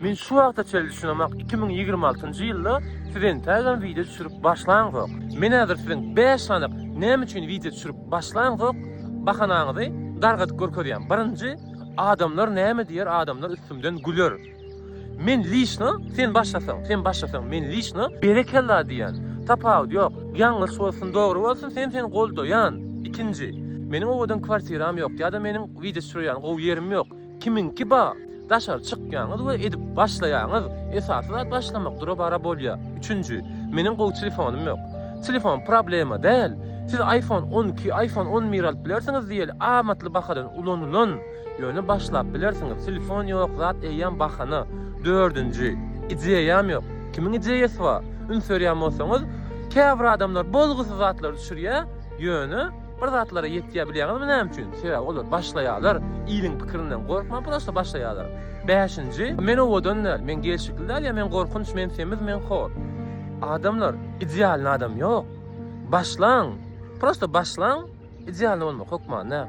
Men şu wagta çenli düşünemok 2026-njy ýylda siz entägem wideo düşürip başlaňzok. Men häzir siziň 5 sany näme üçin wideo düşürip başlaňzok bahanaňyzy dargadyp görkezýän. Birinji, adamlar näme diýer, adamlar üstümden güler. Men liçno sen başlasaň, sen başlasaň men liçno berekella diýýän. Tapawudy ýok. Ýalňyş bolsun, dogry bolsun sen seni goldaýan. Ikinji, meniň owadan kwartiram ýok ýa-da meniň wideo düşürýän gowy ýerim ýok. Kimiňki bar. Daşary çykýaňyz we edip başlaýaňyz. Esasy zat başlamak dura-bara bolýar. Üçünji, meniň gowy telefonym ýok. Telefon problema däl. Siz iPhone 12, iPhone 11 alyp bilersiňiz diýeli amatly bahadan ulanylan. Ýöne başlap bilersiňiz. Telefon ýok zat eýýäm bahana. Dördünji, ideýam ýok. Kimiň ideýasy bar? Üns berýän bolsaňyz, käbir adamlar bolgusyz zatlary düşürýär, ýöne bir zatlara ýetýär bilýäňizmi näme üçin? Sebäbi olar başlaýarlar, iliň pikirinden gorkman prosta başlaýarlar. Bäşinji, men owadan däl, men gelşikli däl ýa men gorkunç, men semiz, men hor. Adamlar, idealny adam ýok. Başlaň, prosta başlaň, idealny bolmak hökman däl.